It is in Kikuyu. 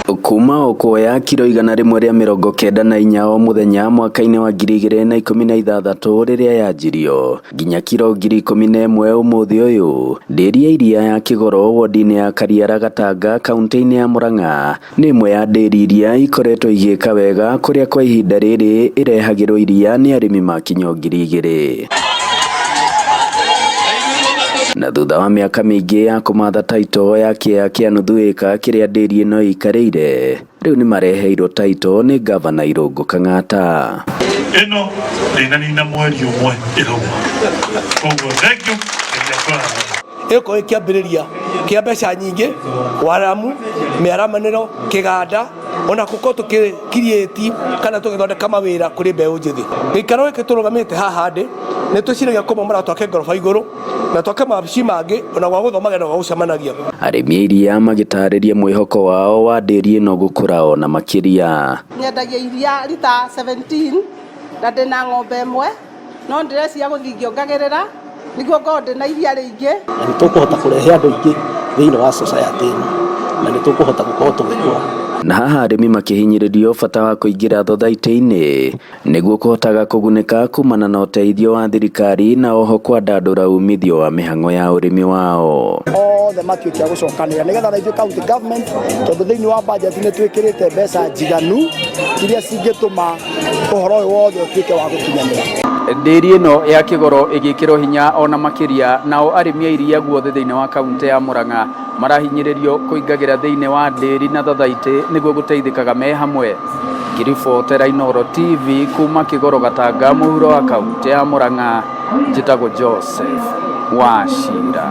Kuma o kuoya kiro 194 o mũthenya mwaka-inĩ wa 2016 rĩrĩa yanjirio nginya kiro 11,000 ũmũthĩ ũyũ. Ndĩri ya iria ya Kĩgoro wodi-inĩ ya Kariara Gatanga kaunti-inĩ ya Murang'a nĩ ĩmwe ya ndĩri iria ikoretwo igĩka wega kũrĩa kwa ihinda rĩrĩ ĩrehagĩrwo iria nĩ arĩmi makinya 2,000. Na thutha wa mĩaka mĩingĩ ya kũmatha taito ya kĩea kĩa nuthu ĩka kĩrĩa ndĩri ĩno ĩikarĩire, rĩu nĩmareheirwo taito nĩ ngavana Irũngũ Kang'ata. Ĩno ndĩnanina mweri ũmwe ĩrauma, koguo thank you, Ngai akũrathime. Ĩgũkorwo ĩ kĩambĩrĩria kĩa mbeca nyingĩ waramu mĩaramanĩro kĩganda ona gũkorwo tũkĩ create kana tũgĩthondeka mawĩra kũrĩ mbeũ njĩthĩ. Gĩikaro gĩkĩ tũrũgamĩte haha ndĩ nĩ twĩciragia kũmomora twake ngoroba igũrũ na twake mawabici mangĩ ona gwa gũthomagĩra na gwa gũcemanagia. Arĩmi a iria magĩtarĩria mwĩhoko wao wa ndĩri ĩno gũkũra ona makĩria. Nyendagia iria rita 17 na ndĩna ng'ombe ĩmwe, no ndĩreciria gũthiĩ ngĩongagĩrĩra nĩguo ngorwo ndĩna iria rĩingĩ. Na nĩ tũkũhota kũrehe andũ aingĩ thĩinĩ wa society ĩno na nĩ tũkũhota gũkorwo tũgĩkũra. Na haha arĩmi makĩhinyĩrĩrio bata wa kũingĩra thothaitĩ-inĩ nĩguo kũhotaga kũgunĩka kumana na ũteithio wa thirikari na oho kwandandũra umithio wa mĩhang'o ya ũrĩmi wao. Othe matuĩke a gũcokanĩrĩra nĩgetha na ithuĩ county government, tondũ thĩinĩ wa budget nĩ twĩkĩrĩte mbeca njiganu iria cingĩtũma ũhoro ũyũ wothe ũtuĩke wa gũkinyanĩra. Ndĩri ĩno ya Kĩgoro ĩgĩkĩrwo hinya ona makĩria, nao arĩmi a iria guothe thĩinĩ wa kaunti ya Murang'a marahinyĩrĩrio kũingagĩra thĩinĩ wa ndĩri na thathaitĩ nĩguo gũteithĩkaga me hamwe. Ngĩribotera Inooro TV kuma Kĩgoro Gatanga mũhuro wa kaunti ya Murang'a, njĩtagwo Joseph Wachira.